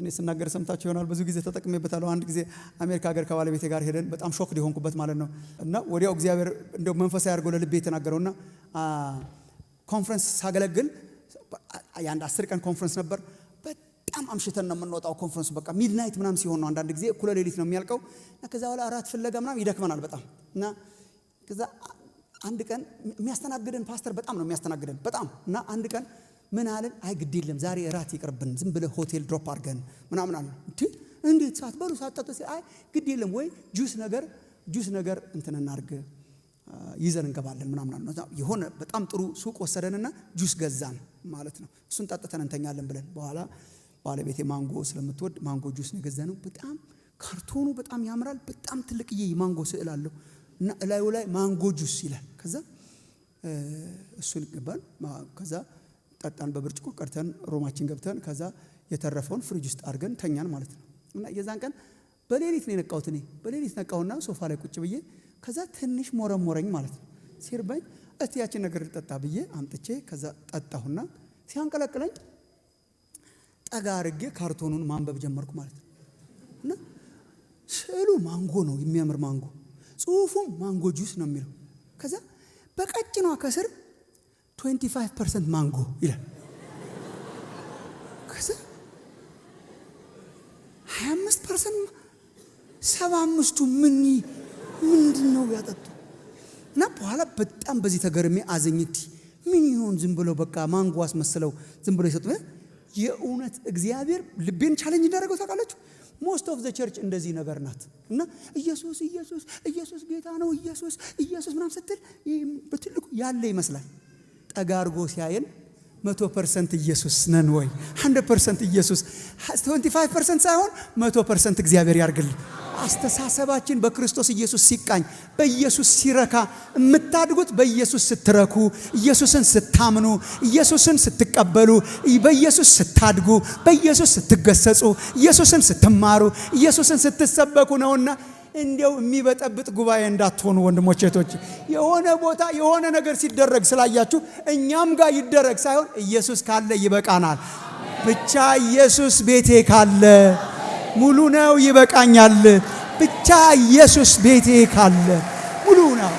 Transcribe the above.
እኔ ስናገር ሰምታችሁ ይሆናል። ብዙ ጊዜ ተጠቅሜበታለሁ። አንድ ጊዜ አሜሪካ ሀገር ከባለቤቴ ጋር ሄደን በጣም shock የሆንኩበት ማለት ነው። እና ወዲያው እግዚአብሔር እንደው መንፈሳዊ አድርጎ ለልቤ የተናገረውና ኮንፈረንስ ሳገለግል የአንድ 10 ቀን ኮንፈረንስ ነበር። በጣም አምሽተን ነው የምንወጣው። ኮንፈረንሱ በቃ midnight ምናምን ሲሆን ነው፣ አንዳንድ ጊዜ እኩለ ሌሊት ነው የሚያልቀው። እና ከዛ በኋላ እራት ፍለጋ ምናምን ይደክመናል በጣም። እና ከዛ አንድ ቀን የሚያስተናግደን ፓስተር በጣም ነው የሚያስተናግደን በጣም። እና አንድ ቀን ምን አለን? አይ ግድ የለም፣ ዛሬ እራት ይቅርብን፣ ዝም ብለህ ሆቴል drop አድርገን ምናምን አለ። እንዴት ሳትበሉ ሳትጠጡ? ሲል አይ ግድ የለም፣ ወይ ጁስ ነገር እንትን እናድርግ፣ ይዘን እንገባለን ምናምን አለ። የሆነ በጣም ጥሩ ሱቅ ወሰደንና ጁስ ገዛን ማለት ነው። እሱን ጠጥተን እንተኛለን ብለን። በኋላ ባለቤቴ ማንጎ ስለምትወድ ማንጎ ጁስ ነው የገዛነው። በጣም ካርቶኑ በጣም ያምራል። በጣም ትልቅዬ የማንጎ ስዕል አለው እና እላዩ ላይ mango juice ይላል። ከዛ እሱን ገባን። ከዛ ጠጣን፣ በብርጭቆ ቀድተን room ኣችን ገብተን ከዛ የተረፈውን ፍሪጅ ውስጥ አድርገን ተኛን ማለት ነው። እና የዛን ቀን በሌሊት ነው የነቃሁት። እኔ በሌሊት ነቃሁና ሶፋ ላይ ቁጭ ብዬ ከዛ ትንሽ ሞረሞረኝ ማለት ነው። ሲርበኝ እስቲ ያችን ነገር ልጠጣ ብዬ አምጥቼ ከዛ ጠጣሁና ሲያንቀለቅለኝ ጠጋ አድርጌ ካርቶኑን ማንበብ ጀመርኩ ማለት ነው። እና ስዕሉ ማንጎ ነው፣ የሚያምር ማንጎ፣ ጽሁፉም mango juice ነው የሚለው። ከዛ በቀጭኗ ከስር 25% ማንጎ ይላል። ከዛ 25%፣ 75ቱ ምን ምንድን ነው ያጠጡ? እና በኋላ በጣም በዚህ ተገርሜ አዘኝቲ ምን ይሆን፣ ዝም ብለው በቃ ማንጎ አስመስለው ዝም ብለው የሰጡ። የእውነት እግዚአብሔር ልቤን challenge እንዳደረገው ታውቃላችሁ። Most of the church እንደዚህ ነገር ናት። እና ኢየሱስ ኢየሱስ ኢየሱስ ጌታ ነው፣ ኢየሱስ ኢየሱስ ምናምን ስትል በትልቁ ያለ ይመስላል። ጠጋ አድርጎ ሲያየን 100% ኢየሱስ ነን ወይ? 100% ኢየሱስ፣ 25% ሳይሆን 100% እግዚአብሔር ያርግልን። አስተሳሰባችን በክርስቶስ ኢየሱስ ሲቃኝ፣ በኢየሱስ ሲረካ፣ የምታድጉት በኢየሱስ ስትረኩ፣ ኢየሱስን ስታምኑ፣ ኢየሱስን ስትቀበሉ፣ በኢየሱስ ስታድጉ፣ በኢየሱስ ስትገሰጹ፣ ኢየሱስን ስትማሩ፣ ኢየሱስን ስትሰበኩ ነውና እንዲያው የሚበጠብጥ ጉባኤ እንዳትሆኑ ወንድሞች እህቶች። የሆነ ቦታ የሆነ ነገር ሲደረግ ስላያችሁ እኛም ጋር ይደረግ ሳይሆን ኢየሱስ ካለ ይበቃናል። ብቻ ኢየሱስ ቤቴ ካለ ሙሉ ነው፣ ይበቃኛል። ብቻ ኢየሱስ ቤቴ ካለ ሙሉ ነው።